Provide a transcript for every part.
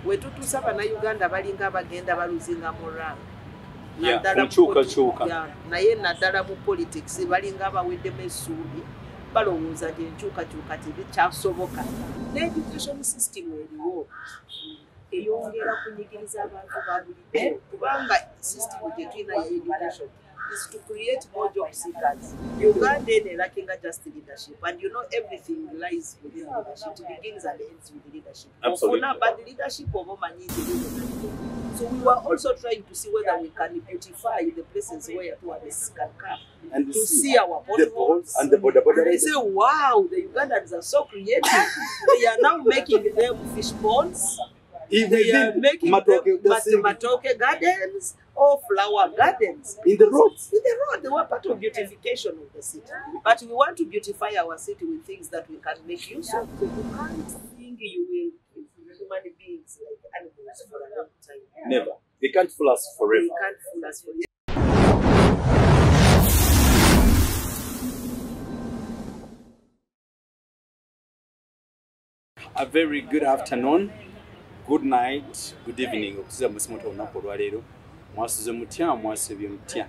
Wetutuusa Bannayuganda balinga abagenda balosinga morale. Nkyukakyuka. Naye naddala mu politics balinga abaweddemu essuubi, balowooza nti enkyukakyuka tebikyasoboka. Ne education system eriwo eyongera kunyigiriza abantu ba bulijjo, kubanga system gye tulina ya education is to create more job seekers. Uganda eno lacking just leadership, and you know everything lies within leadership. It begins and ends with leadership. Absolutely. Ofuna bad leadership oba omanyi nti ebyo. So we were also trying to see whether we can beautify the places where tourists can come And to see see our the potholes. and the border border. And they say, wow, the Ugandans are so creative. They are now making them fish ponds. They are making matoke, them matoke gardens or flower gardens. In the roads. In the road, they were part of beautification of the city. But we want to beautify our city with things that we can make use of. So you can't think you will keep human beings like animals for a long time. Never. They can't fool us forever. They can't fool us forever. A very good afternoon, good night, good evening. Okusiza musimu olunaku olwaleero mwasuze mutya, mwasibye mutya.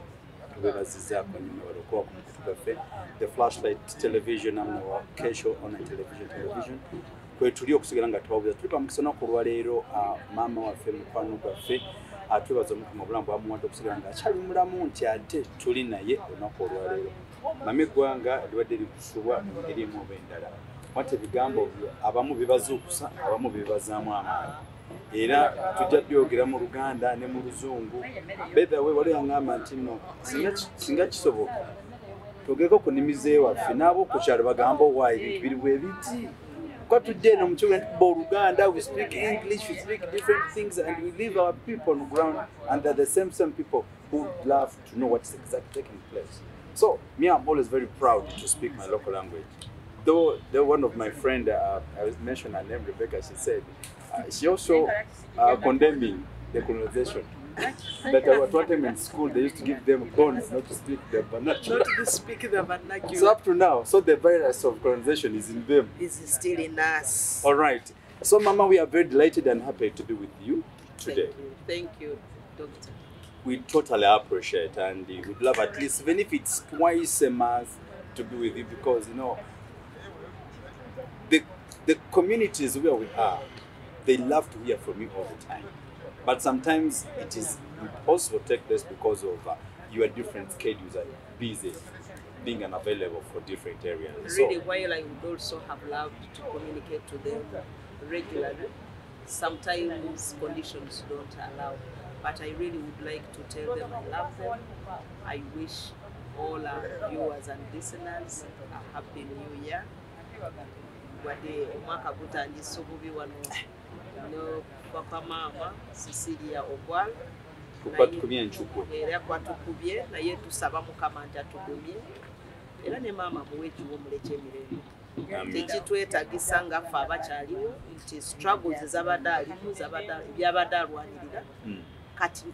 Tubeebazizaako nnyo mwebale okuba ku mukutu gwaffe The Flashlight Television amnawa Kesho Online Television kwe tuli okusigala nga tubabuuza. Tuli bamukisa olunaku olwaleero, maama waffe, mukwano gwaffe, atwebaza Omukama obulamu bwamuwadde okusigala nga akyali mulamu nti ate tuli naye olunaku olwaleero. Mama, eggwanga libadde likusubwa mu ngeri emu oba endala. Wati ebigambo byo abamu bibazuukusa, abamu bibazaamu amaanyi, era tujja byogera mu Luganda ne mu Luzungu. By the way, waliwo yaŋŋamba nti nno singa kisoboka twogereko ku nnimi z'ewaffe n'ab'oku kyalo bagambe owaayi ebintu biri bwe biti. Kuba tujja eno mu kibuga ne tukuba Oluganda, we speak English, we speak different things, and we leave our people on ground, and they're the same people who love to know what's exactly taking place. So me, I'm always very proud to speak my local language. Though one of my friend, I mentioned her name, Rebecca, she said, she also condemning the colonization. That at one time in school, they used to give them guns not to speak the vernacular. Not to speak the vernacular. So up to now, so the virus of colonization is in them. Is still in us. All right. So Mama, we are very delighted and happy to be with you today. Thank you. Thank you, Doctor. We totally appreciate, and we'd love at least, even if it's twice a month, to be with you, because, you know, the communities where we are, they love to hear from you all the time. But sometimes it is impossible to take place because of your different schedules are busy, being unavailable for different areas. Really, so, while I would also have loved to communicate to them regularly, sometimes conditions don't allow. But I really would like to tell them I love them. I wish all our viewers and listeners a happy new year. Wadde omwaka gutandise obubi wano n'okufa kwa maama Cecilia Ogwal. Kwatukubye enkyukwe. Era kwatukubye, naye tusaba Mukama nti atugumye, era ne maama muwe ekiwummulo eky'emirembe. Tekitwetagisa nga ffe abakyaliwo nti struggles ezabadde alimu, byabadde alwanirira, kati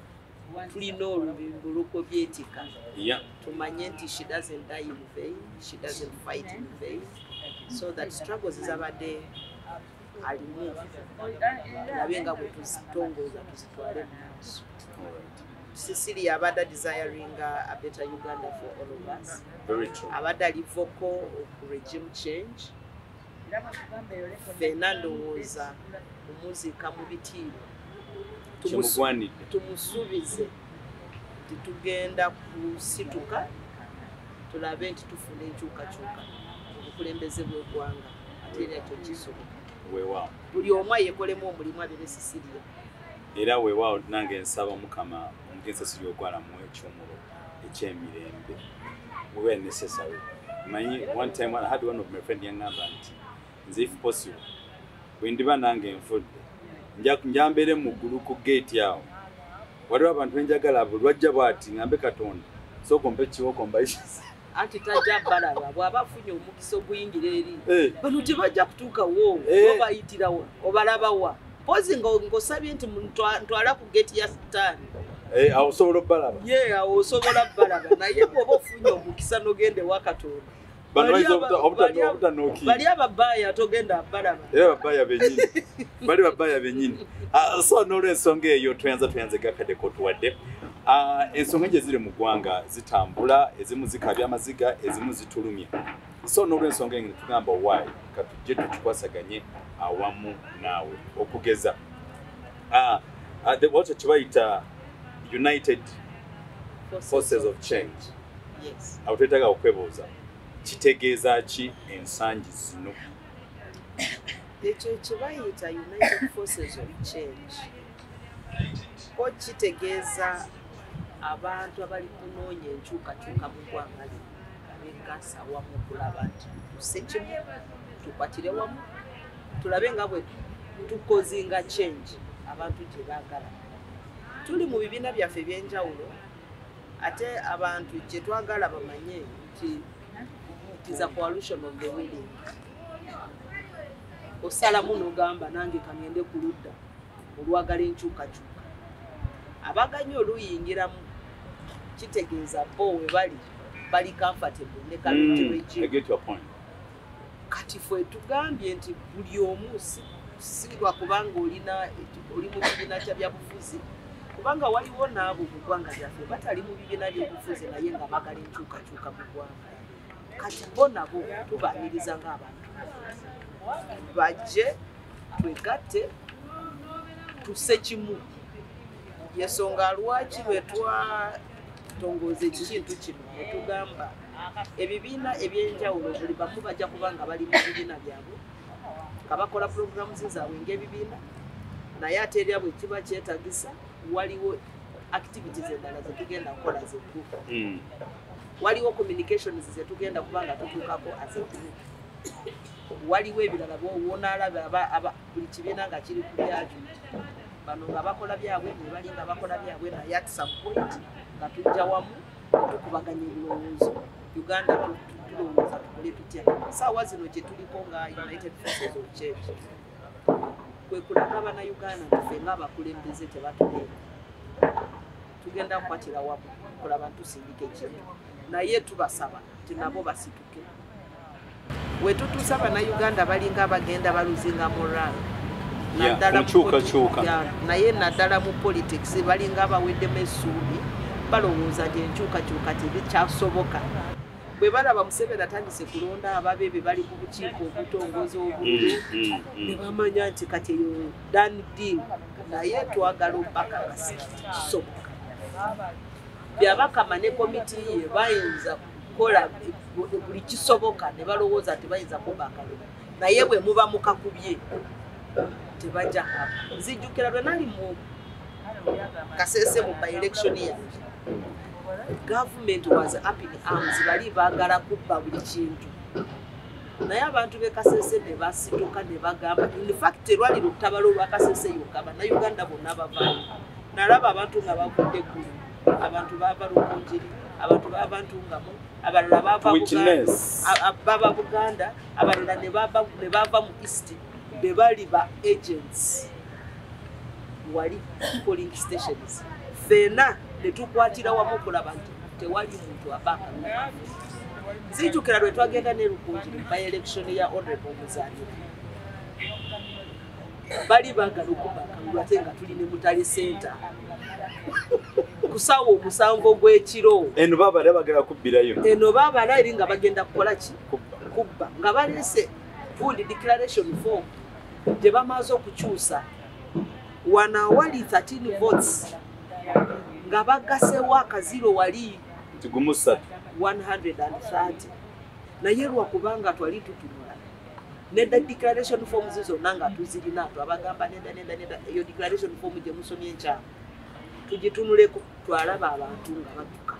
tulina olubimbi lukobyetika. Tumanye nti she doesn't die in vain, she doesn't fight in vain, so that struggles ezabadde alimu tulabe nga bwe tuzitongoza tuzitwale mu maaso. Cecilia abadde desiring a better Uganda for all of us. Very true. Abadde ali vocal of regime change. Ffenna ndowooza kumuziika mu bitiibwa. Kimugwanidde. Tumusuubize nti tugenda kusituka tulabe nti tufuna enkyukakyuka mu bukulembeze bw'eggwanga, ate era ekyo kisoboka. Weewaawo. Buli omu yeekolemu omulimu abeere Cecilia. Era weewaawo nange nsaba Mukama omugenzi Cecilia Ogwal amuwe ekiwummulo eky'emirembe where necessary. Manyi one time I had one of my friend yaŋŋamba nti nze if possible bwe ndiba nange nfudde nja mbeere mu ggulu ku gate awo, waliwo abantu benjagala abo lwajja bw'ati ŋŋambe Katonda sooka ompe kiwoko mbayisize. Anti tajja balaba bw'aba afunye omukisa oguyingira eri, bano tebajja kutuukawo, obayitirawa obalaba wa mpozi ng'osabye nti ntwala ku gate ya Sitaani. Awo osobola obbalaba. Ye awo osobola bbalaba, naye bw'oba ofunye omukisa n'ogenda ewa Katonda Bali ababaya togenda balaba. Era babaya benyini. Bali babaya benyini. So n'olwensonga eyo tweyanze gakadde kotuwadde. Ensonga gye ziri mu ggwanga zitambula, ezimu zikabya amaziga, ezimu zitulumya. So n'olwensonga eyo tugamba why katujje tukikwasaganye awamu naawe okugeza what kibayita United Forces of Change. Yes. Awo twetaaga okwebuuza kitegeeza ki ensangi zino? Ekyo kibayita United Forces of Change ko kitegeeza abantu abali kunoonya enkyukakyuka mu ggwanga lino begasse awamu okulaba nti tusse kimu, tukwatire wamu, tulabe nga bwe tukozinga change abantu gye baagala. Tuli mu bibiina byaffe ebyenjawulo, ate abantu kye twagala bamanye nti it is a coalition of the willing. Osalamu n'ogamba nange kangende ku ludda olwagala enkyukakyuka. Abaganye oluyingiramu kitegeeza bo we bali comfortable ne current regime. I get your point. Kati ffe tugambye nti buli omu si lwakubanga oli mu kibiina kya byabufuzi, kubanga waliwo n'abo mu ggwanga lyaffe batali mu bibiina by'obufuzi naye nga baagala enkyukakyuka mu ggwanga. Kati bo nabo tubaaniriza ng'abantu bajje twegatte tusse kimu. Yensonga lwaki bwe twatongoza ekintu kino ne tugamba ebibiina ebyenjawulo buli bamu bajja kuba nga bali mu bibiina byabwe nga bakola programs zaabwe ng'ebibiina, naye ate era bwe kiba kyetagisa waliwo activities endala zetugenda kukola as a group. Waliwo communications zetugenda kuba nga tutuukako as a group. Waliwo ebirala bw'onaalaba buli kibiina nga kiri ku byakyo, bano nga bakola byabwe ne bali nga bakola byabwe, naye at some point nga tujja wamu tukubaganya ebirowoozo. Uganda tulowooza tukole tutya. Saawa zino kye tuliko nga United Forces of Change kwe kulaga Bannayuganda nti ffe ng'abakulembeze tebatuleeta, tugenda kukwatira wamu kulaba ntusindika ekintu, naye tubasaba nti nabo basituke. We tutuusa Bannayuganda balinga abagenda baluzinga morale naye naddala mu politics balinga abaweddemu essuubi, balowooza nti enkyukakyuka tebikyasoboka. Bwe balaba Museveni atandise kulonda ababe be bali ku bukiiko obutongoza obululu ne bamanya nti kati eyo done deal, naye twagala obakakasa kisoboka. Byabakama ne komiti ye bayinza kukola buli kisoboka ne balowooza nti bayinza kubba akalulu, naye bwe muba mukakubye tebajja kaba. Nzijjukira lwe nali mu Kasese mu by-election yange, government was up in arms, bali baagala kubba buli kintu, naye abantu b'e Kasese ne basituka ne bagamba. In fact lwali lutabalo lwa Kasese yokka, Bannayuganda bonna bavaayo. Nalaba abantu nga bavudde Ggulu, abantu bava Rukungiri, abantu bava Ntungamo, abalala bava Buganda, abalala ne bava mu East, be bali ba agents wali polling stations. Ffenna ne tukwatira wamu okulaba nti tewali muntu abaka. Nzijukira lwe twagenda ne Rukungiri by election ya Honorable Muzanira, bali baagala okubba akalulu ate nga tuli ne Mutale Center ku ssaawa 7 ogw'ekiro. Eno baabala bagala kubbirayo, eno baabala eri nga bagenda kukola ki? Kubba. Nga baleese full declaration form gye bamaze okukyusa, wano awali 13 votes nga bagasewo akaziro wali nti gumu 3 130, naye lwakubanga twali tutunula nedda declaration forms zonna nga tuzirina, twabagamba nedda nedda nedda, eyo declaration form gye musomye enkyamu tugitunuleko. Twalaba abantu nga badduka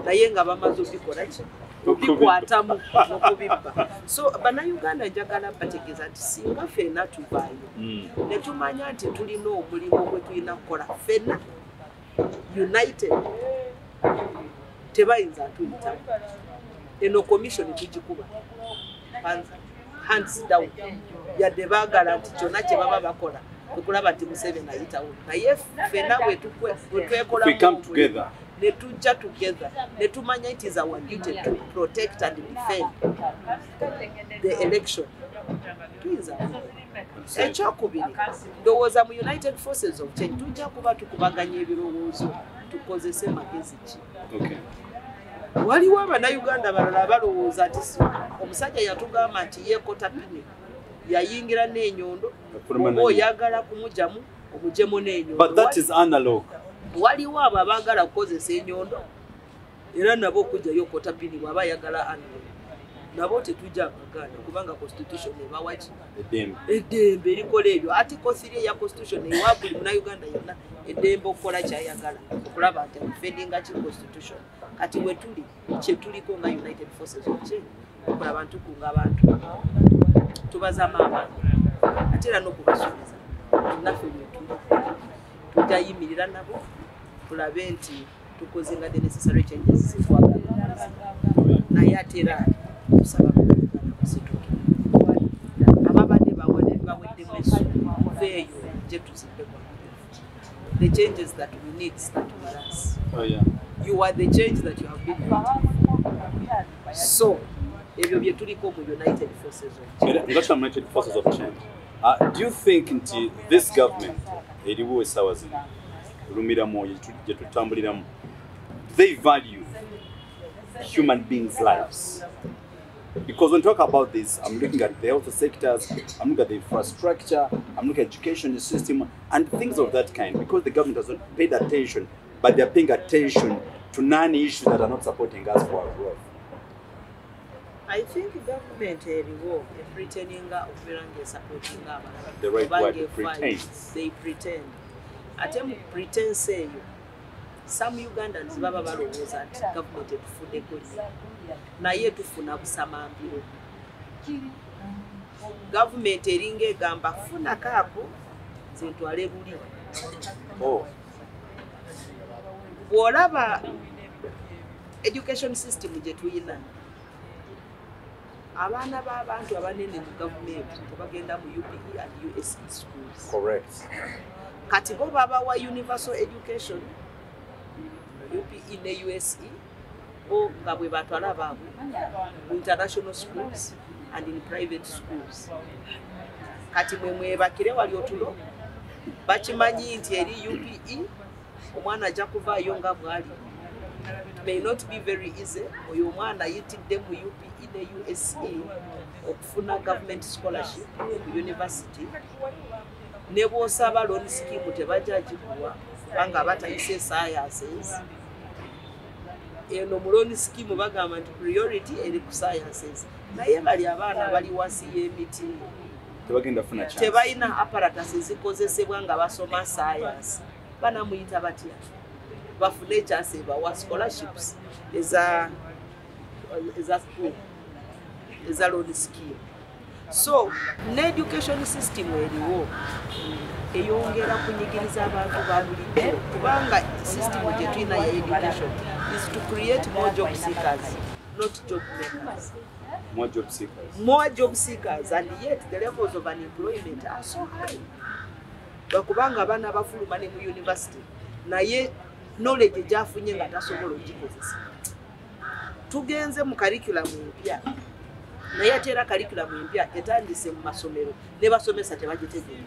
naye nga bamaze obikola ki? Obikwatamu n'okubibba. So Bannayuganda njagala bategeeza nti singa ffenna tuvaayo ne tumanya nti tulina omulimu gwe tulina kukola ffenna united, tebayinza tuyitamu. Eno commission tugikuba hands down, yadde baagala nti kyonna kye baba bakola okulaba nti Museveni ayitawo, naye ffenna bwe twekolamu Ne tujja together, ne tumanya it is our duty to protect and defend the election. Tuyinza. Ekyokubiri, ndowooza mu United Forces of Change tujja kuba tukubaganya ebirowoozo, tukozese magezi ki. Waliwo Abannayuganda balala balowooza nti omusajja yatugamba nti yeekota pini, yayingira n'ennyondo, oba oyagala kumugyamu omugyemu n'ennyondo. But that is analog. Waliwo abo abaagala kukozesa ennyondo era nabo okugyayo kota pini bw'aba ayagala analog. Nabo tetujja baganda kubanga constitution ebawa ki? Eddembe erikola ebyo. Article 3 eya constitution ewa buli Munnayuganda yenna eddembe okukola ky'ayagala, okulaba nti defendinga ki constitution. Kati we tuli kye tuliko nga United Forces of Change, okulaba ntukunga abantu, tubazaamu amaanyi ate era n'okubasuubiza naffe bwe tuli tujja yimirira nabo tulabe nti tukoze nga the necessary changes zetwagala. Naye ate era tusaba Bannayuganda musituke, ababadde baweddemu essuubi muveeyo gye tuziddeko. The changes that we need start with us. Oh, yeah. You are the change that you have been waiting for. So, ebyo bye tuliko mu United Forces of Change. Nga United Forces of Change. Do you think nti this government eriwo essaawa zino lumira mwoyo gye tutambuliramu, they value human beings' lives? Because when we talk about this, I'm looking at the health sectors, I'm looking at the infrastructure, I'm looking at education system, and things of that kind. Because the government has not paid attention, but they're paying attention to non-issues that are not supporting us for our growth. I think government eriwo pretendinga okubeera ng'esupportinga abalala. The right Kubanga word, efaayo. Pretends. They pretend. Ate mu pretense eyo, some Ugandans baba balowooza nti government etufuddeko nnyo, naye tufuna busamambiro. Gavumenti eringa egamba funa kaako nze ntwale buli. Oh. Bw'olaba education system gye tuyina, abaana b'abantu abanene mu gavumenti tebagenda mu UPE and USE schools. Correct. Kati bo babawa universal education, UPE ne USE, bo nga bwe batwala baabwe mu international schools and in private schools. Kati mwe mwebakire wali otulo, bakimanyi nti eri UPE omwana ajja kuvaayo nga bw'ali. It may not be very easy. Oyo omwana ayitidde mu UPE ne USE okufuna government scholarship ku university, ne bw'osaba loan scheme tebajja gikuwa kubanga abatayise sciences. Eno mu loan scheme bagamba nti priority eri ku sciences, naye bali abaana bali wansi y'emiti Tebagenda funa chance. Tebalina apparatus ezikozesebwa nga basoma science. Banamuyita batya bafune chance ebawa scholarships eza school, eza loan scheme. So ne education system eriwo eyongera kunyigiriza abantu ba bulijjo, kubanga system gye tulina ya education is to create more job seekers, not job makers. More job seekers. More job seekers, and yet the levels of unemployment are so high. Lwakubanga abaana bafuluma ne mu university, naye knowledge gy'afunye nga tasobola ogikozesa. Tugenze mu curriculum empya, naye ate era curriculum empya etandise mu masomero ne basomesa tebagitegeera.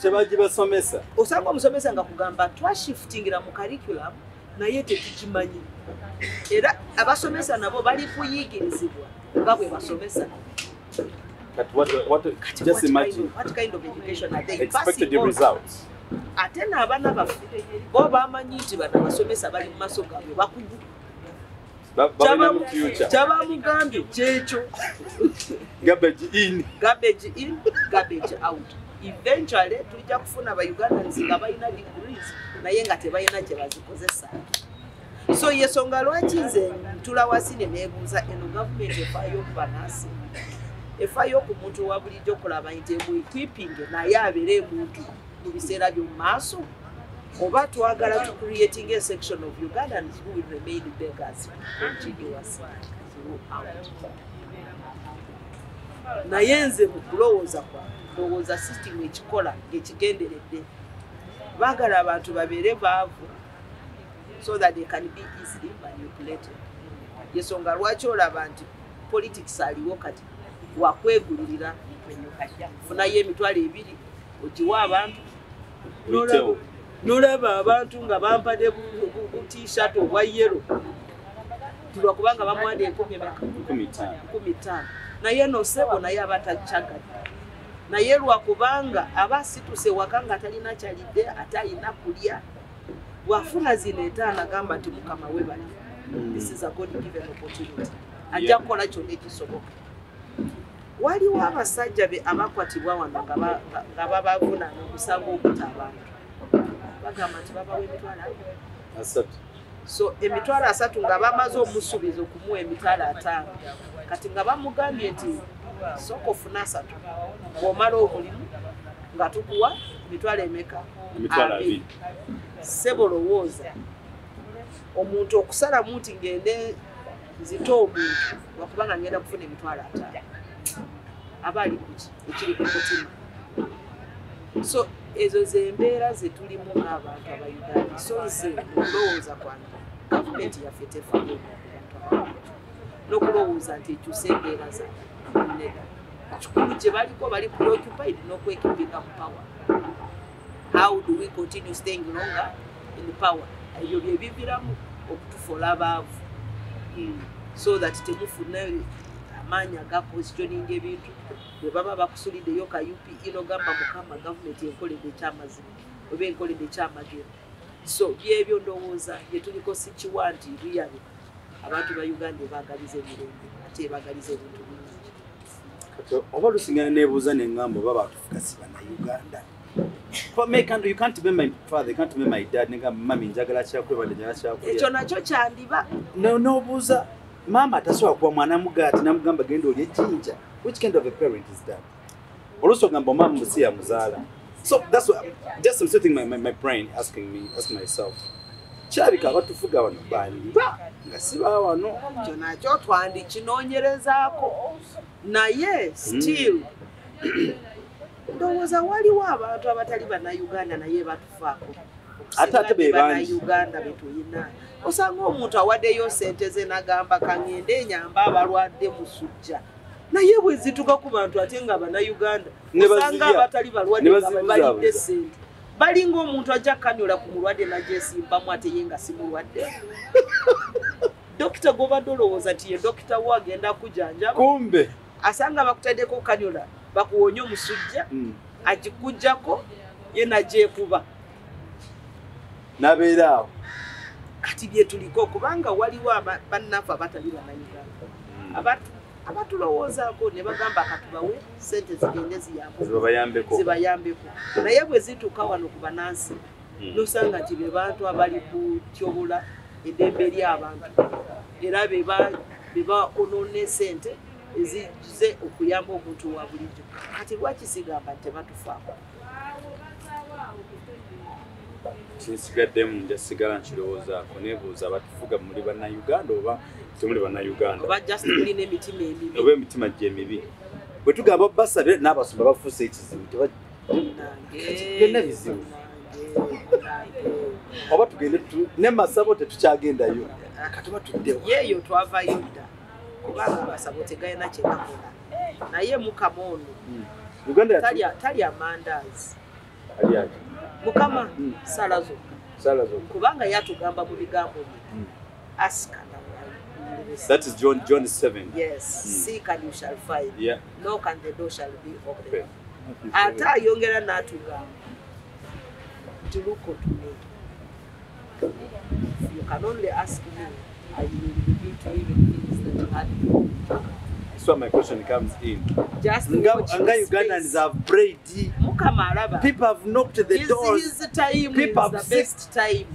Tebagibasomesa. Osanga omusomesa nga kugamba twashiftingira mu curriculum naye tetukimanyi. Era abasomesa nabo bali kuyigirizibwa nga bwe basomesa. But what, Kati just what imagine. What kind of education are they Expected passing on? Results. Ate n'abaana baffe bo bamanyi nti bano abasomesa bali mu maaso gaabwe bakugu. Balina mu future. Kyabamugambye kyekyo. Garbage in. Garbage in, garbage out. Eventually tujja kufuna ba Ugandans nga balina degrees naye nga tebalina kye bazikozesa. So yesonga lwaki nze ntula wasi ne neebuuza eno gavumenti efaayo ku bannansi, efaayo ku muntu wa bulijjo okulaba nti emuequipping naye abeere muntu mu biseera by'omu maaso, oba twagala to creating a section of Ugandans who will remain beggars continuously throughout. Naye nze mu kulowooza kwange ndowooza system ekikola ng'ekigenderedde, baagala abantu babeere baavu. so that they can be easily manipulated. Yesonga lwaki olaba nti politics aliwo kati wakwegulirira, funayo 20,000 ogiwa abantu, nolaba abantu nga bampadde bu t-shirt obwa yellow tulwakubanga bamuwadde 15,000, naye nosebo naye aba takyagadde, naye lwakubanga aba asituse waka nga talina kyalidde, ate alina kulya, bw'afuna zino 5 agamba nti Mukama webale, this is a God given opportunity, ajja kukola kyonna ekisoboka. Waliwo abasajja be abakwatibwa wano nga babavunaana omusango ogutta abantu, bagamba nti babawa 30,000. So 30,000 nga bamaze omusuubiza okumuwa 50,000, kati nga bamugambye nti sooka ofune 3 bw'omala omulimu nga tukuwa 20,000 emeka? 20,000. Ssebo lowooza omuntu okusalamu nti ngende nzite omuntu lwakubanga ngenda kufuna 50,000, aba ali kuki ekiri ku mutima. So ezo zembeera ze tulimu ng'abantu Abayuganda. So nze mu kulowooza kwange gavumenti yaffe tefaayo ku bantu n'okulowooza nti ekyusa embeera zaabwe, nedda. Kikulu gye baliko bali preoccupied n'okwekeepinga mu power. How do we continue staying longer in power? Ebyo bye biviramu okutufuula abaavu, so that temufuna amaanyi agaquestioninga ebintu. Bwe baba bakusuliddeyo ka UPE n'ogamba Mukama gavumenti enkoledde ekyamazima oba enkoledde ekyamagero. So byebyo ndowooza bye tuliko. Sikiwa nti really abantu ba Uganda ebaagaliza emirembe ate ebaagaliza ebintu bingi. Oba lusingana nebuuza neŋŋamba oba batufuga si Bannayuganda. Kuba me can't, you can't be my father, you can't be my dad. Negamba mami njagala kyakulya, njagala kyakulya. Ekyo nakyo kyandiba. No, n'obuuza maama tasobola kuba mwana mugaati namugamba genda olye ejjinja. Which kind of a parent is that? Oluusi ogamba maama musi yamuzaala. So that's what just I'm sitting my brain asking me, asking myself. Kirabika abatufuga wano bandiba nga si ba wano. Ekyo nakyo twandikinoonyerezaako, naye still ndowooza waliwo abantu abatali Bannayuganda naye batufaako. Ate be bangi. Bannayuganda betuyina, osanga omuntu awaddeyo sente ze nagamba kaŋŋende enyamba abalwadde musujja, naye bwe zituuka ku bantu ate nga Bannayuganda Ne osanga bazirya. abatali balwadde Ne nga bazibuzaabuza. balidde sente, balinga omuntu ajja kanyula ku mulwadde nagyesimbamu ate ye nga si mulwadde. Dokita gw'obadde olowooza nti ye dokita wo agenda kujanjaba, Kumbe. asanga bakutaddeko kanyula bakuwonye omusujja, agikuggyako ye nagyekuba. N'abeera awo. Kati bye tuliko, kubanga waliwo bannaffe abatali Bannayuganda abatulowoozaako ne bagamba katubawe sente zigende ziyambe Zibabayambeko. zibayambeko, naye bwe zituuka wano ku banansi nosanga nti be bantu abali kutyobola eddembe ly'abantu, era be baonoona esente ezize okuyamba omuntu wa bulijjo. Kati lwaki sigamba nti tebatufaako? Kinsigaddemu, nja sigala nkirowoozaako, nebuuza abatufuga muli Bannayuganda oba temuli Bannayuganda, oba just mulina emitima emibi. Oba emitima gye emibi. Bwe tugamba basabire n'abasumba bafuuse ekizibu. Munnange, Byonna bizibu. munnange, munnange. Oba tugende ne masabo tetukyagendayo, katuba tuddewo. Yeeyo twavayo dda, kubanga amasabo tegalina kye gakola, naye Mukama ono Uganda yatu talya mandaazi. Ali ati Mukama sala zokka. Sala zokka. Kubanga yatugamba mu bigambo bye, ask and I will receive. That is John 7. Yes. Seek and you shall find, knock and the door shall be open. Ate ayongera n'atugamba nti look unto me, you can only ask me, I will reveal to you even things that you had. So my question comes in. Just Nga, watch nga this Ugandans space. have prayed. Mukama alaba. People have knocked the doors. His time People is the have sick. best time.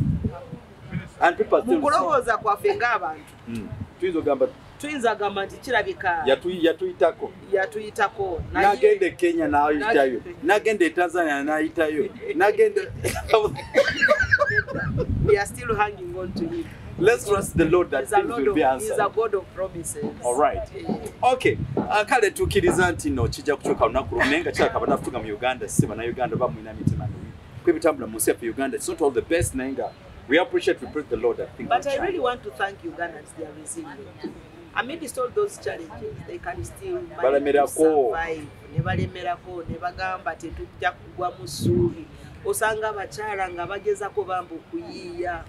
And people are Mu still sick. kulowooza kwaffe ng'abantu, Tuyinza okugamba tuyinza gamba nti kirabika yatuyitako. Yatuyitako, naye N'agenda e Kenya n'ayitayo. N'agenda e Tanzania n'ayitayo. N'agenda. We are still hanging on to him. Let's trust the Lord that He's a things Lord will of, be he's a answered. God of promises. All right. Okay. Kale tukkiriza nti no kijja kukyuka lunaku lumu, naye nga kirabika banafuga mu Uganda si Bannayuganda oba mulina mitima mibi. Kuba ebitambula mu nsi yaffe Uganda, it's not all the best, naye nga We appreciate, we praise the Lord that things But I really want to thank Ugandans, they are resilient. Amidst all those challenges, they can still manage to survive. Ne balemerako, ne bagamba tetujja kugwa mu ssuubi. Osanga abakyala nga bagezako bambu okuyiiya.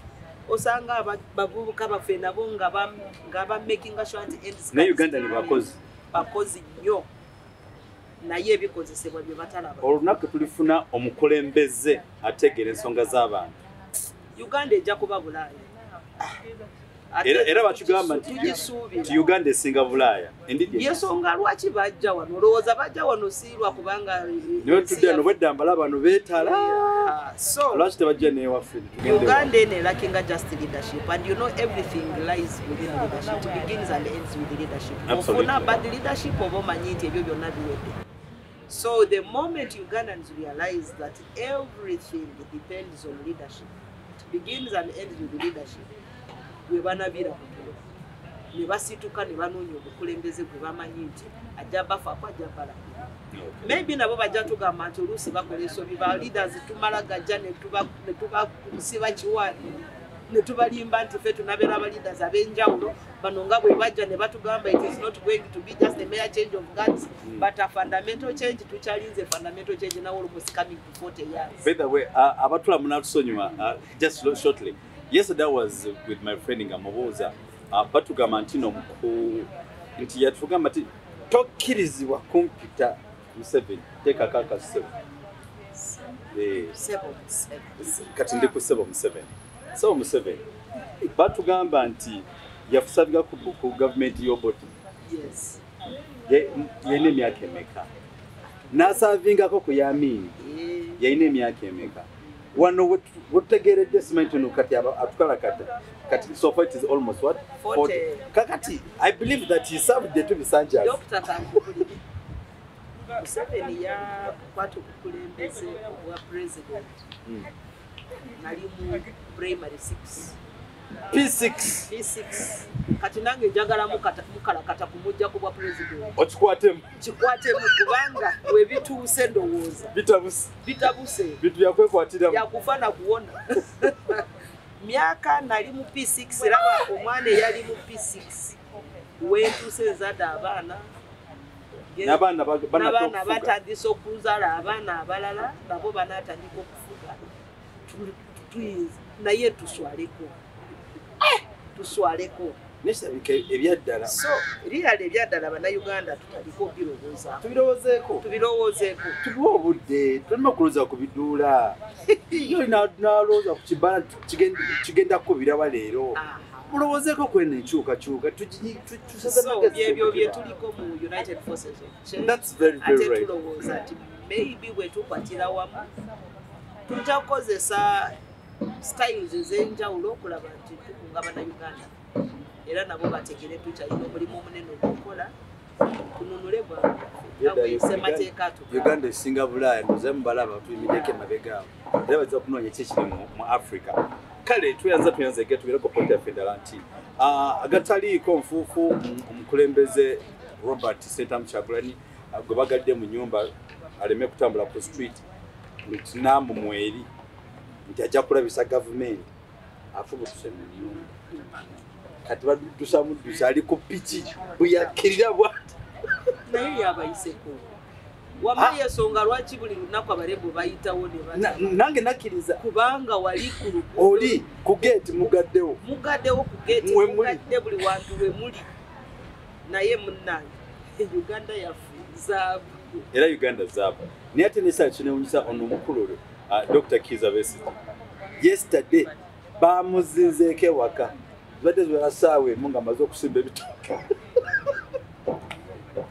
Osanga abavubuka baffe nabo nga ba making sure nti ends. Naye Uganda ni bakozi. Bakozi nnyo. Naye ebikozesebwa bye batalaba. Olunaku tulifuna omukulembeze ategeera ensonga z'abantu. Uganda ejja kuba Bulaaya. Era bakigamba nti Uganda esinga Bulaaya. Yensonga lwaki bajja wano? Olowooza bajja wano siirwa kubanga niwe tudde wano bwedda mbala bano beetala. So lwaki tebajja n'ewaffe? Uganda eno lacking just leadership, and you know everything lies within leadership. It begins and ends with leadership. Ofuna bad leadership oba omanyi nti ebyo byonna biwedde. So the moment Ugandans realize that everything depends on leadership, it begins and ends with leadership, bwe banaviira ku tulo ne basituka ne banoonya obukulembeze gwe bamanyi nti ajja bafaako, ajja balabira. Maybe nabo bajja tugamba nti oluusi bakola ensobi, ba leaders tumala gajja ne tubakusiba kiwaani ne tubalimba nti ffe tunabeera aba leaders ab'enjawulo. Bano nga bwe bajja ne batugamba it is not going to be just a mere change of guards, but a fundamental change. Tukyalinze fundamental change now almost coming to 40 years. By the way, abatula munatusonyiwa just shortly. Yesterday I was with my friend nga mubuuza batugamba nti no nti yatugamba nti tokkirizibwa kumpita Museveni, teeka kaka ssebo. Kati ndi ku ssebo Museveni. Ssebo Museveni batugamba nti yafusabika ku gavumenti y'Obote. Yes. Yalina emyaka emeka? N'asaavingako ku Yamini. Yalina emyaka emeka? Wano wetutegeeredde simanyi nti kati atukalakata. Kati so far it is almost what? 40. Kakati, I believe that he served the two Bisanjas. Dr. Kankubulire. Museveni yakwata obukulembeze obwa president. Nali mu primary 6. P6. P6. Kati nange njagala mukalakata kumujja ku bwa president. Okikwatemu. Kikwatemu kubanga we bituuse ndowooza. Bitabuse. Bitabuse. Bitu byakwekwatiramu. Byakufa na kuwona. Myaka nali mu P6, laba omwana eyali mu P6. Wentuuse nzadde abaana. N'abaana batandise okuzaala abaana abalala, nabo banaatandika okufuga. Naye tuswaleko. Tuswaleko. Nesabika ebyaddala. So really ebyaddala bannayuganda tutandike okubirowoozaako. Tubirowoozeeko. Tubirowoozeeko. Tubiwe obudde, tuleme okulowooza ku biduula. Yo nalowooza ku kibala kigenda kukubirawa leero. Mulowoozeeko kweno enkyukakyuka tusaze amagezi. Byebyo bye tuliko mu United Forces of Change. That's very, very right. Ate tulowooza nti maybe bwe tukwatira wamu tujja kukozesa styles ez'enjawulo okulaba nti tukunga bannayuganda. Era nabo bategere tukyalina omulimu omunene ogw'okukola tununule ssemateeka. Uganda esinga Bulaaya, ndoza mubalaba tuyimiddeko emabega awo. Era bajja kunoonya ki ekiri mu Africa. Kale tuyanza tubeereko pointi yaffe endala nti agataliiko nfuufu omukulembeze Robert Ssentamu Kyagulanyi gwe bagadde mu nnyumba aleme kutambula ku street nti nambu mweri nti ajja kulabisa gavumenti afubutuse mu nnyumba. Kati baddusa muddusa ali ku piki bwe yakkirira bw'ati. Naye yabayiseko. Wamma ensonga lwaki buli lunaku abalebo bayitawo ne bata. Nange nakkiriza. Kubanga wali ku luguudo. Oli ku geeti mugaddewo. Mugaddewo ku geeti, mugadde buli wantu we muli. Naye munnange Uganda yaffe zaabu. Era Uganda zaabu. Naye ate n'ekiseera kinewuunyisa ono omukulu olwo Dr. Kizza Besigye. Yesterday bamuzinzeeko ewaka. Zibadde ziwera ssaawa emu ng'amaze okusimba ebitooke.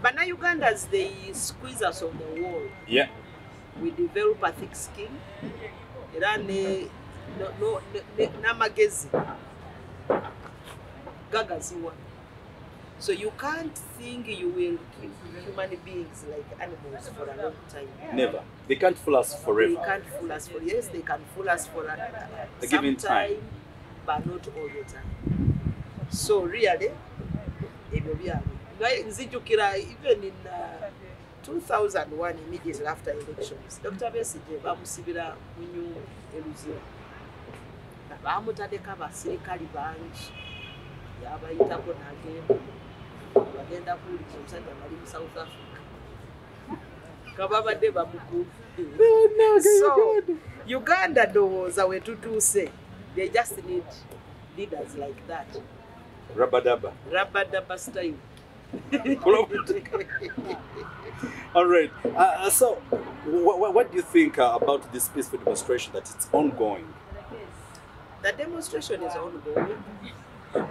Bannayugandans, they squeeze us on the wall. Yeah. We develop a thick skin. Era n'amagezi gagaziwa. So you can't think you will keep human beings like animals for a long time. Never. They can't fool us forever. They can't fool us for, yes, they can fool us for a some given time, but not all the time. So really, ebyo byabwe. Nzijukira even in 2001, immediately after elections, Dr. Besigye bamusibira mu nyumba e Luzira. Bamutaddeko abasirikale bangi, yabayitako n'agenda. Bagenda kuwuliza omusajja bali mu South Africa nga babadde bamukuumye. So Uganda ndowooza we tutuuse, they just need leaders like that. Rabadaba. Rabadaba style. All right. So, what do you think about this peaceful demonstration that it's ongoing? The demonstration is ongoing.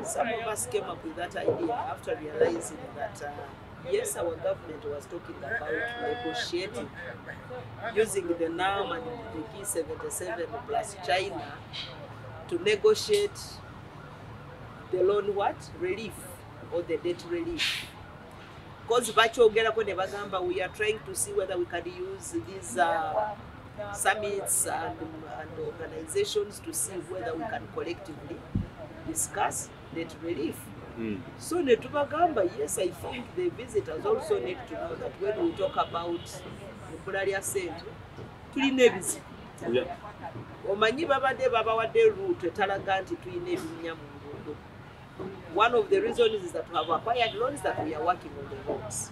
Some of us came up with that idea after realizing that, yes, our government was talking about negotiating using the NAM and the G77 plus China to negotiate the loan what? Relief or the debt relief. Because bakyogerako ne bagamba we are trying to see whether we can use these summits and organizations to see whether we can collectively discuss debt relief. So ne tubagamba, yes, I think the visitors also need to know that when we talk about ebbula lya ssente tulina ebizibu. Omanyi babadde babawadde route etalaga nti tulina ebinnya mu nguudo. One of the reasons is that we have acquired loans that we are working on the roads.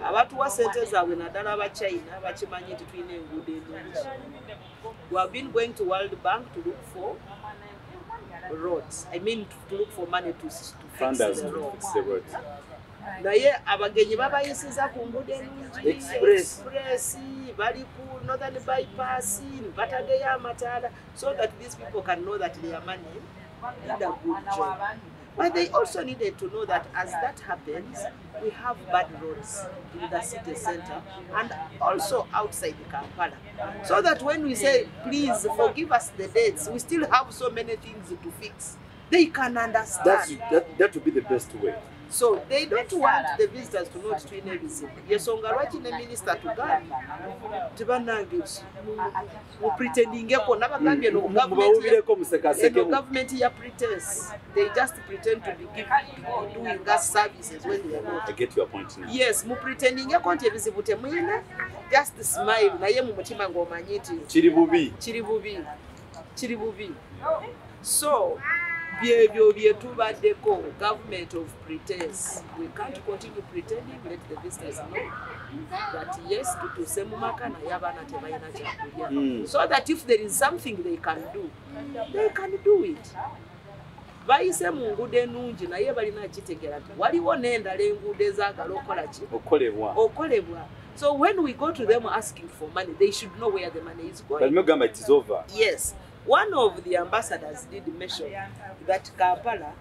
Abatuwa ssente zaabwe naddala aba China bakimanyi nti tulina enguudo ennungi. We have been going to World Bank to look for roads. I mean to look for money to fix the roads. Fix the roads. Naye abagenyi babayisiza ku nguudo ennungi, express, bali ku Northern Bypass, bataddeyo amataala so that these people can know that their money did a good job. But they also needed to know that as that happens, we have bad roads in the city center and also outside Kampala. So that when we say, please forgive us the debts, we still have so many things to fix. They can understand. That would be the best way. So they don't want the visitors to know tulina ebizibu. Yensonga lwaki ne minisita tugambye nti bannange mupretendingeko nabagambye no government ya pretense. They just pretend to be doing us services when they are not. I get your point now. Yes, mupretendingeko nti ebizibu temulina, just smile naye mu mutima ng'omanyi nti kiri bubi. Kiri bubi. Kiri bubi. So byebyo bye tubaddeko, government of pretense. We can't continue pretending. Let the visitors know that yes, tutuuse mu maka naye abaana tebalina kyakulya. So that if there is something they can do, they can do it. Bayise mu nguudo ennungi naye balina kitegeera nti waliwo n'endala enguudo ezaagala okukola ki? Okolebwa. So when we go to them asking for money, they should know where the money is going. But it is over. Yes. One of the ambassadors did mention that Kampala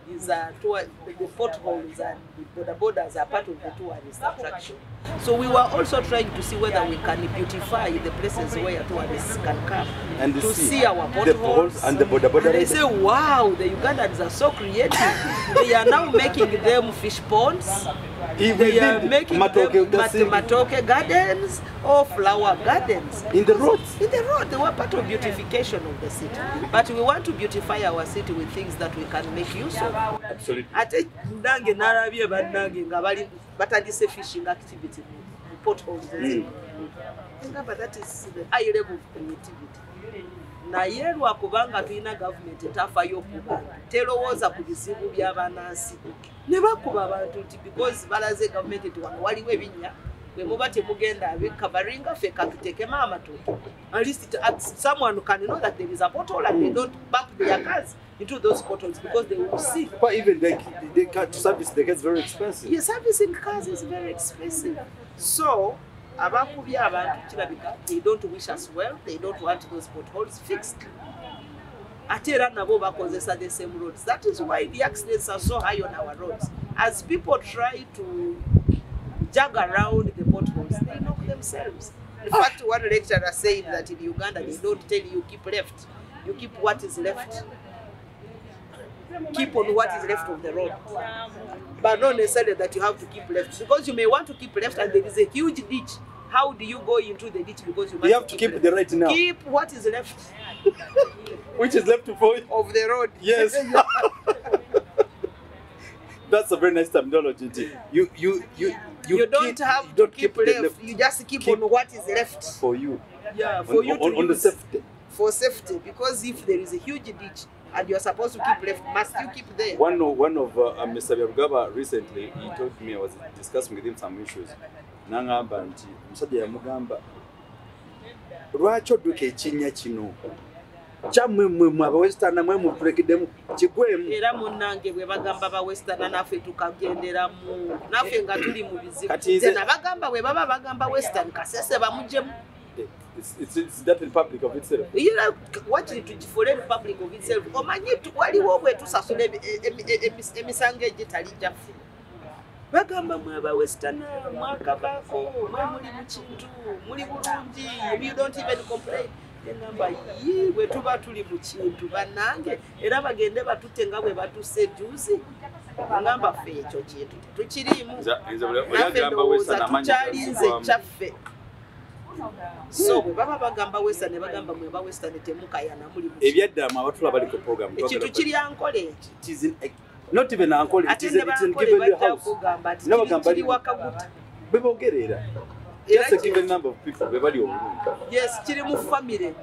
is a tour, the potholes and the border borders are part of the tourist attraction. So we were also trying to see whether we can beautify the places where tourists can come and to see our potholes and the border border. And they say, wow, the Ugandans are so creative. They are now making them fish ponds. They are making them matoke gardens or flower gardens. In the roads? In the road. They were part of beautification of the city. But we want to beautify our city with things that we can make use of. Absolutely. Ate nange nalabye bannange nga bali batandise fishing activity mu potholes. Ngamba that is the high level of creativity. Naye lwakubanga tulina gavumenti etafaayo ku bantu, terowooza ku bizibu by'abannansi. Ne bakuba abantu nti because balaze gavumenti nti wano waliwo ebinnya, bwe muba temugenda abikavaringa ffe katuteekemu amatooke. At least someone can know that there is a pothole and they don't bump their cars into those potholes because they will see. But even they can't service the cars, very expensive. Yeah, servicing cars is very expensive. So abakubye abantu kirabika they don't wish us well, they don't want those potholes fixed. Ate era nabo bakozesa the same roads. That is why the accidents are so high on our roads. As people try to jog around the potholes, they knock themselves. In fact, one lecturer said that in Uganda they don't tell you keep left, you keep what is left. Keep on what is left of the road, but not necessarily that you have to keep left, because you may want to keep left and there is a huge ditch. How do you go into the ditch? Because you must have to keep the right now. Keep what is left, which is left for of the road. Yes. That's a very nice terminology. You don't have to keep left. You just keep on what is left for you. Yeah, for you to on the safety. For safety, because if there is a huge ditch and you're supposed to keep left, must you keep there? One of Mr. Byarugaba recently, he told me, I was discussing with him some issues. Nangamba nti omusajja yamugamba lwaki odduka ekinnya kino kyammwe mmwe abawesitana mwe mutulekeddemu kigwemu. Era munnange bwe bagamba ba western naffe tukagenderamu, naffe nga tuli mu bizibu. Nze nabagamba bwe baba bagamba western Kasese bamugyemu. It's that republic of itself. Era wakiri tugifuule republic of itself. Omanyi waliwo bwe tusasula emisango egitali gyaffe. Bagamba mwe aba western mwakavaako, mwe muli mu kintu, muli bulungi, you don't even complain. Engamba ye bwe tuba tuli mu kintu bannange, era bagende batutte nga bwe batuse juzi. Ngamba ffe ekyo kintu tetukiriimu. Naffe ndowooza tukyalinze kyaffe. So bwe baba bagamba western ne bagamba mwe ba western temukayana muli mu kintu. Ebyaddamu abatula bali ku program. Ekintu kiri Ankole eki. Not even Ankole, it is in given house. No, kiri Wakaguta. Bebogerera. Just a given number of people, bebali obulungi. Yes, kiri mu family.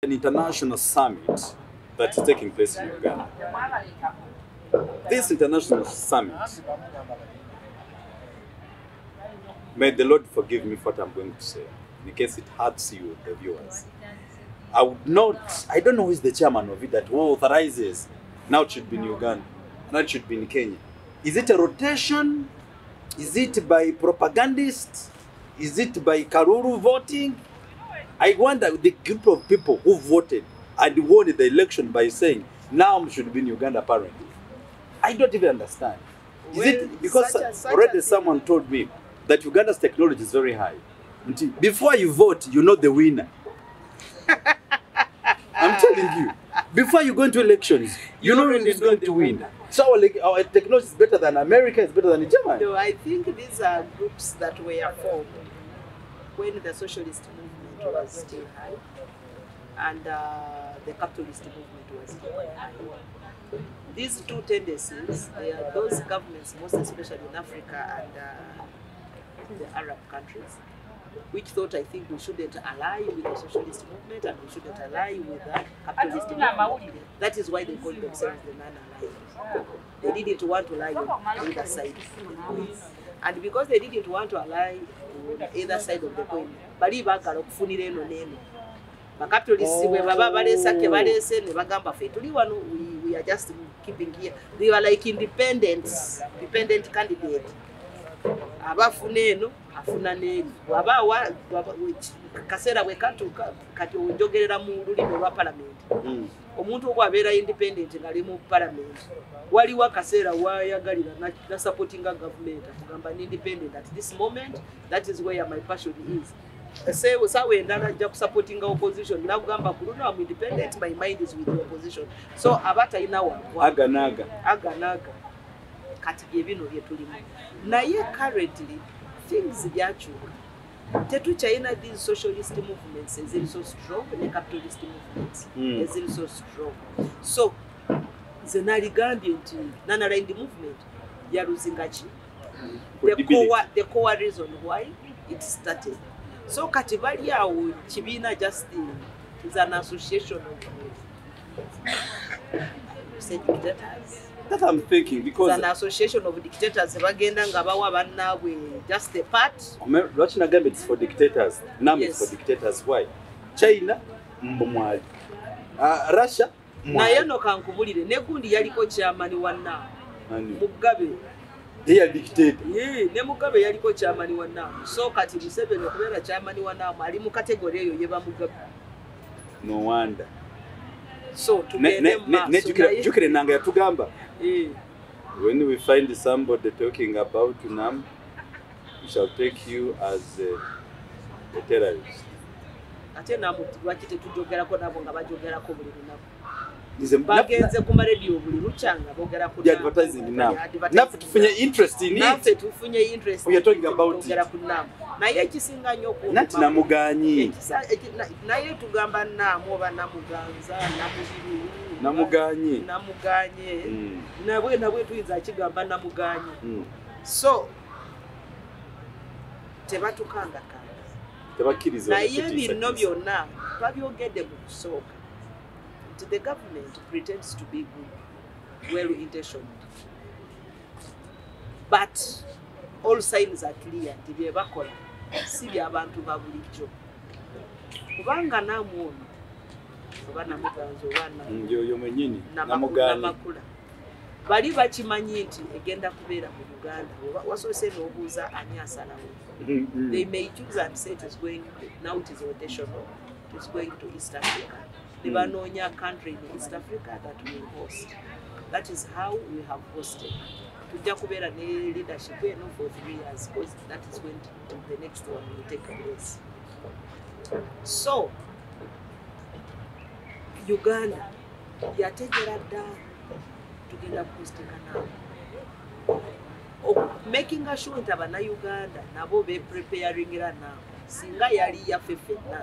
An international summit that is taking place in Uganda. This international summit, may the Lord forgive me for what I'm going to say, in case it hurts you, the viewers. I would not, I don't know who is the chairman of it that who authorizes. Now it should be in Uganda. Now it should be in Kenya. Is it a rotation? Is it by propagandists? Is it by Karuru voting? I wonder the group of people who voted and won the election by saying now should be in Uganda apparently. I don't even understand. Is well, it because already someone told me that Uganda's technology is very high. Before you vote, you know the winner. I'm telling you. Before you go into elections, you know who is going to win. So our technology is better than America, it's better than Germany. No, I think these are groups that were formed when the socialist movement was still high and the capitalist movement was still high. These two tendencies, they are those governments, most especially in Africa and the Arab countries, which thought, I think, we shouldn't ally with the socialist movement and we shouldn't ally with the capitalist movement. That is why they call themselves the non-aligned. They didn't want to ally on either side of the coin. And because they didn't want to ally on either side of the coin, bali baagala okufunira eno n'eno. Bakapitalists bwe baba baleesa ke baleese ne bagamba ffe tuli wano, we are just keeping here. They were like independents, independent candidate. Abafuna eno afuna n'eri bw'aba kaseera bwe katuuka kati onjogerera mu lulimi olwa palamenti. Omuntu ogwo abeera independent ng'ali mu palamenti, waliwo akaseera wayagalira na supportinga government akugamba ni independent at this moment, that is where my passion is. Saawa endala ajja kusupportinga opposition nakugamba ku luno am independent, my mind is with the opposition. So aba talina wagwa aga n'aga aga n'aga. Kati bye bino bye tulimu. Naye currently things byakyuka. Tetukyalina these socialist movements eziri so strong ne capitalist movements eziri so strong. So nze naligambye nti non-aligned movement yaluzinga ki? The core reason why it started. So kati bali awo kibiina just is an association of say dictators. That I'm thinking because it's an association of dictators bagenda nga bawa bannaabwe just a part. Lwaki nagambye it's for dictators? Nam yes. It's for dictators. Why? China mbomwali. Russia mwali. Naye no kankubulire ne gundi yaliko chairman wa NAM. Mugabe. They are dictator. Yeah, ne Mugabe yaliko chairman wa NAM. So kati Museveni okubeera chairman wa NAM ali mu category eyo yeba Mugabe. No wonder. So tugende maaso. Jukire nanga yatugamba. When we find somebody talking about NAM, we shall take you as a terrorist. Ate NAM lwaki tetujogerako nabo nga bajogerako buli lunaku? Bagenze ku radio buli lukyanga boogera ku NAM. Advertising NAM. Naffe tufunye interest in it. Naffe tufunye interest. We are talking about it. Ku NAM. Naye ekisinga nnyo ku Nati namuganyi. Naye tugamba NAM oba namuganza, namubiru. Namuganye. Namuganye. Nabwe tuyinza kigamba namuganye. So tebatukangakanga. Tebakkiriza. Naye bino byonna twabyogedde mu kusooka. Nti the government pretends to be good, well intentioned, but all signs are clear nti bye bakola si by'abantu ba bulijjo, kubanga NAM ono oba Namuganza oba Yoyo mwennyini Namugaanyi. Namakula, bali bakimanyi nti egenda kubeera mu Uganda. Oba wasoose n'obuuza ani asalawo? They may choose and say it is going, now it is rotational, it is going to East Africa. Ne banoonya country in East Africa that will host. That is how we have hosted. Tujja kubeera ne leadership eno for 3 years, because that is when the next one will take place. So Uganda yategera dda tugenda kuhostinga nabo, making sure nti abannayuganda nabo bepreparingira nabo. Singa yali yaffe ffenna,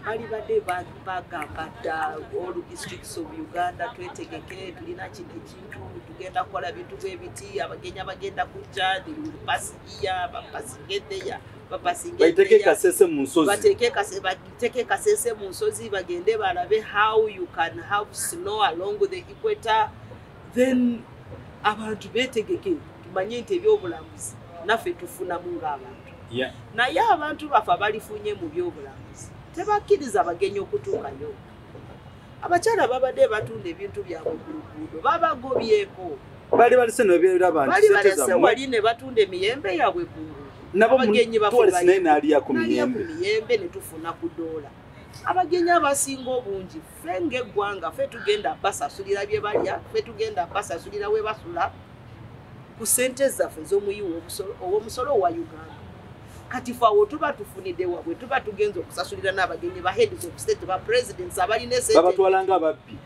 bali badde bagamba dda all districts of Uganda, twetegeke, tulina kino ekintu, tugenda kukola bintu bwe biti, abagenyi abagenda kujja, they will pass here, bapasinge there, bapasinge Bayiteke there. Kasese mu nsozi. Bateeke Kasese mu nsozi, bagende balabe how you can have snow along the equator. Then abantu betegeke, tumanye nti ebyobulambuzi naffe tufunamu ng'abantu. Naye abantu baffe abalifunye mu byobulambuzi tebakkiriza bagenyi okutuukayo. Abakyala babadde batunda ebintu byabwe ku luguudo babagobyeko. Bali balese nebeeraba nti Bali sente balese zammwe wali ne batunda emiyembe yaabwe ku nguudo. Nabo Abagenyi baffe tourist naye n'alya ku nalya ku miyembe. miyembe ne tufuna ku doola. Abagenyi abasinga obungi, ffe ng'eggwanga, ffe tugenda basasulira bye balya, ffe tugenda basasulira we basula ku ssente zaffe ez'omuyi ow'omusolo wa Uganda. Kati fe awo tuba tufunidde wa bwe tuba tugenza okusasulira n'abagenyi, ba heads of state, ba presidents abalina esente? Babatwala nga ababbi.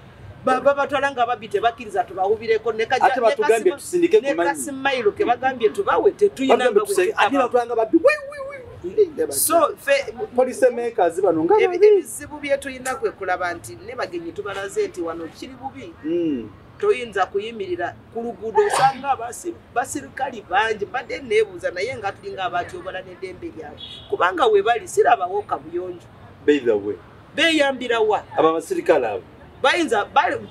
Babatwala nga ababbi, tebakkiriza tubawubireko. Ate batugambye tusindike ku Ne manyi. kasimayiro ke bagambye tubawe, tetuyina Batugambye nga bwe tusindike, ate tukaba. batwala nga babbi. Wi, wi, wi. So fe Policy makers bano nga babi. Ebizibu bye tulina kwe kulaba nti ne bagenyi tubalaze nti wano kiri bubi. Toyinza kuyimirira ku luguudo, osanga basirikali bangi. Mbadde neebuuza, naye nga tulinga abatyobola n'eddembe lyabwe, kubanga we bali sirabawo kabuyonjo. By the way, Beeyambira wa? Abo abasirikale abo Bayinza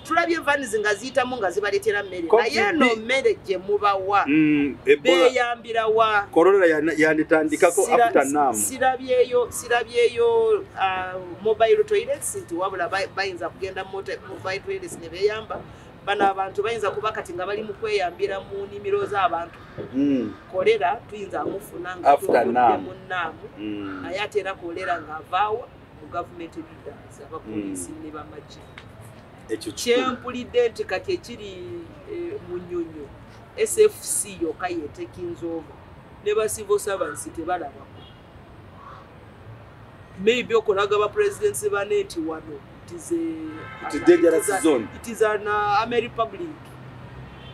tulabye vans nga ziyitamu nga zibaleetera mmere, Covid. naye eno mmere gye mubawa, Ebola, beeyambira wa? Corona yanditandikako after NAM. Sirabyeyo mobile toilets nti wabula bayinza kugenda mu mobile toilets ne beeyamba. Bano abantu bayinza kuba kati nga bali mu kweyambira mu nnimiro z'abantu. Kolera tuyinza amufuna nga After tuvudde NAM. mu NAM. Naye ate era kolera ng'avaawa mu gavumenti leaders, abapoliisi ne bamagye. Ekyo kikulu. Kyempulidde nti kati ekiri mu Nnyonyo, SFC yokka yetekinza over, ne ba civil servants tebalabako. Maybe okolaga ba presidents bane nti wano it is a It is dangerous zone. It is an army republic,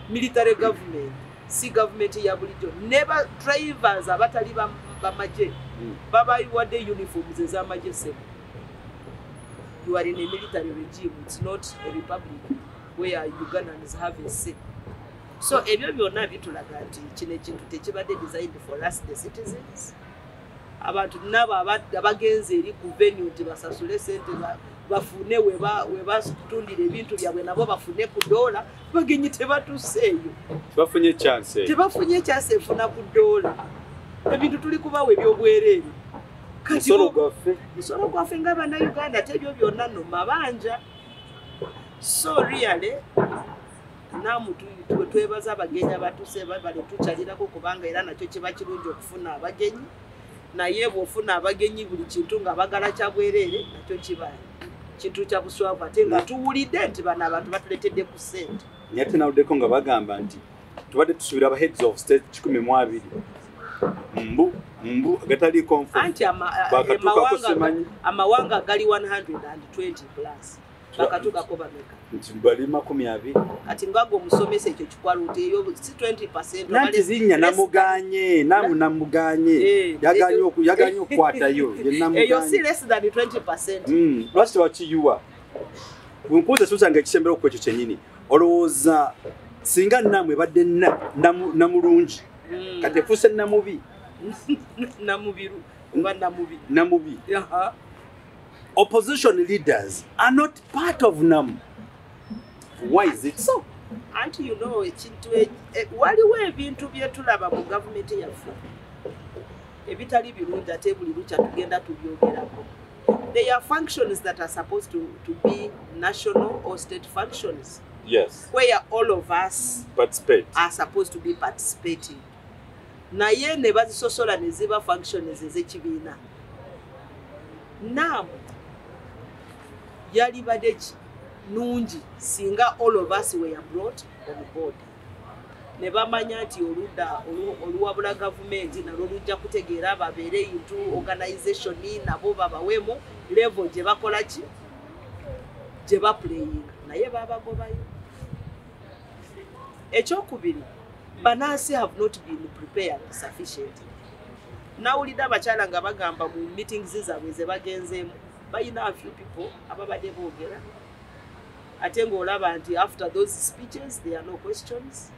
military government, si government ya bulijjo. Ne ba drivers abatali bamagye babayiwadde uniforms ez'amagye. Sebo, you are in a military regime, it's not a republic where Ugandans have a say. So ebyo byonna bitulaga nti kino ekintu tekibadde designed for us the citizens. Abantu nabo abagenze eri ku venue nti basasule sente bafune we batundira ebintu byabwe, nabo bafune ku doola. Bagenyi tebatuseeyo. Bafunye chance eyo. Tebafunye kyase efuna ku doola. Ebintu tuli kubawa ebyobwereere. Kati Musolo gwaffe. Musolo gwaffe nga bannayuganda, ate ebyo byonna no mabanja. So really, NAM twebaza abagenyi abatuse bale tukyalirako, kubanga era nakyo kiba kirungi okufuna abagenyi. Naye bw'ofuna abagenyi, buli kintu nga bagala kya bwereere, nakyo kiba kintu kya buswavu, ate nga tuwulidde nti bano abantu batuleetedde ku ssente. Naye ate nawuddeko nga bagamba nti tubadde tusuubira aba heads of state 120, mbu mbu agataliiko nfu. Anti Bakatuukako simanyi. Amawanga gali 120 plus, bakatuukako bameka? Nti bali 20. Kati ngago omusomesa, ekyo kikwaluta eyo si 20? Nanti zinnya namuganye, namu namuganye. Yaganye okukwatayo ye. Eyo si namuganye. Less than 20. Lwaki tebakiyiwa? Nkuuza ekibuuzo kyange ekisembera ku ekyo kyennyini. Olowooza singa NAM ebadde namulungi, kati efuuse namubi? Namubiru oba namubi? Namubi. Aha. Opposition leaders are not part of NAM. Why is it so? Anti you know, ekintu waliwo ebintu bye tulaba mu gavumenti yaffe ebitali birungi, ate buli lukya tugenda tubyogerako. There are functions that are supposed to be national or state functions. Yes. Where all of us participate. Are supposed to be participating. Naye ne bazisosola ne ziba functions ez'ekibiina. NAM yalibadde nungi singa all of us were brought on board. Ne bamanya nti oludda oluwabula gavumenti nalwo lujja kutegeera, babeere into organization nabo babawemu level gye bakola ki, gye baplayinga, naye babagobayo. Ekyokubiri, bannansi have not been prepared sufficiently. Nawulidde abakyala nga bagamba mu meetings zaabwe ze bagenzeemu balina a few people ababadde boogera, ate ng'olaba nti after those speeches there are no questions.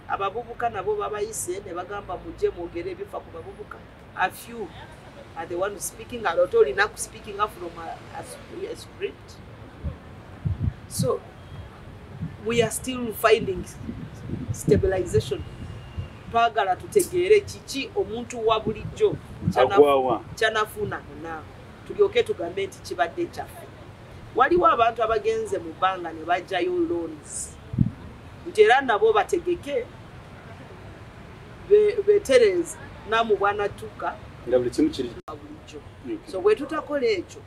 Abavubuka nabo babayise ne bagamba mujje mwogere ebifa ku bavubuka. A few are the ones speaking, ate olina ku speaking from a script. So we are still finding stabilization. Twagala tutegeere kiki omuntu wa bulijjo kyanafuna naawe, tulyoke tugambe nti kibadde kyaffe. Waliwo abantu abagenze mu bbanga ne bajjayo loans, nti era nabo bategeke betereze namu bwanatuka nga buli kimu kiri bulijjo. So bwe tutakola ekyo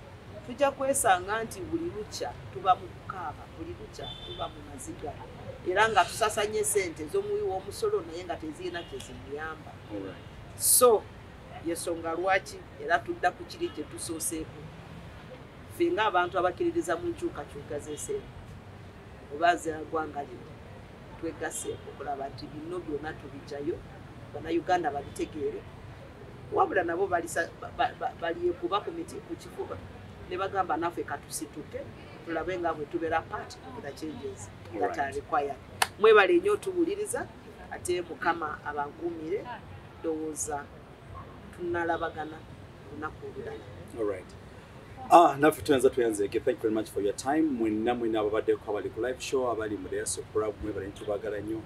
tujja kwesanga nti buli lukya tuba mu kukaaba, buli lukya tuba mu maziga, era nga tusasanye sente z'omuwi w'omusolo naye nga tezirina kyezimuyamba. So yensonga lwaki era tudda ku kiri kye tusooseeko, ffe ng'abantu abakkiririza mu nkyukakyuka z'ensi oba z'eggwanga lino, twegasse okulaba nti bino byonna tubijjayo, Bannayuganda babitegeere. Wabula nabo balyekuba ku miti ku kifuba ne bagamba naffe katusituke tulabe nga bwe tubeera part of the changes that are required. Mwebale nnyo tuwuliriza, ate Mukama abankuumire, ndowooza tunalabagana lunaku olulala. All right. Naffe tuyanza tuyanzeeke. Thank you very much for your time. Mwenna mwenna ababaddeko abali ku live show, abali mu diaspora, mwebale ntubagala nnyo.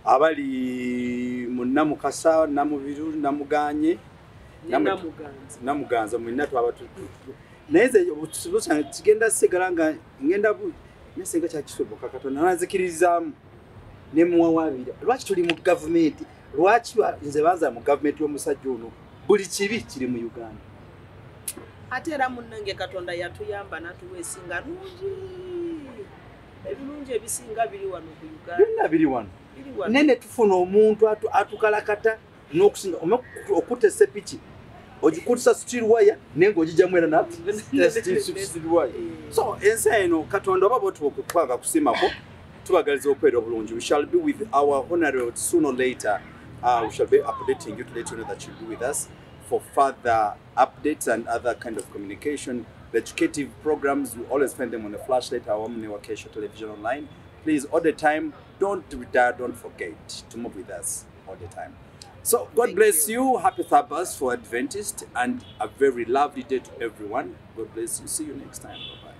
Abali mu Namukasa, Namubiru, Namuganye, Namuganza, mwenna twaba naye nze kigenda sigala nga ngenda nesenga kyakisoboka Katonda nanzikirizaamu ne muwawaabira. Lwaki tuli mu gavumenti? Lwaki nze banza mu gavumenti y'omusajja ono? Buli kibi kiri mu Uganda. Ate era munnange Katonda yatuyamba n'atuwa ensinga nungi. Ebirungi ebisinga biri wano ku Uganda. Byonna biri wano. Nene tufuna omuntu atukalakata n'okusinga okutta essepiki ogikutusa steel wire naye ng'ogijjamu era steel wire. So ensi eno Katonda oba bw'otuba okukwanga kusiimako, tubagaliza okubeera obulungi. We shall be with our honorable sooner or later. We shall be updating you to let you know that you'll be with us for further updates and other kind of communication. The educative programs, we always find them on the flashlight, our Wakesho Television Online. Please, all the time, don't retire, don't forget to move with us all the time. So God bless you. Happy Sabbath for Adventist and a very lovely day to everyone. God bless you. See you next time. Bye-bye.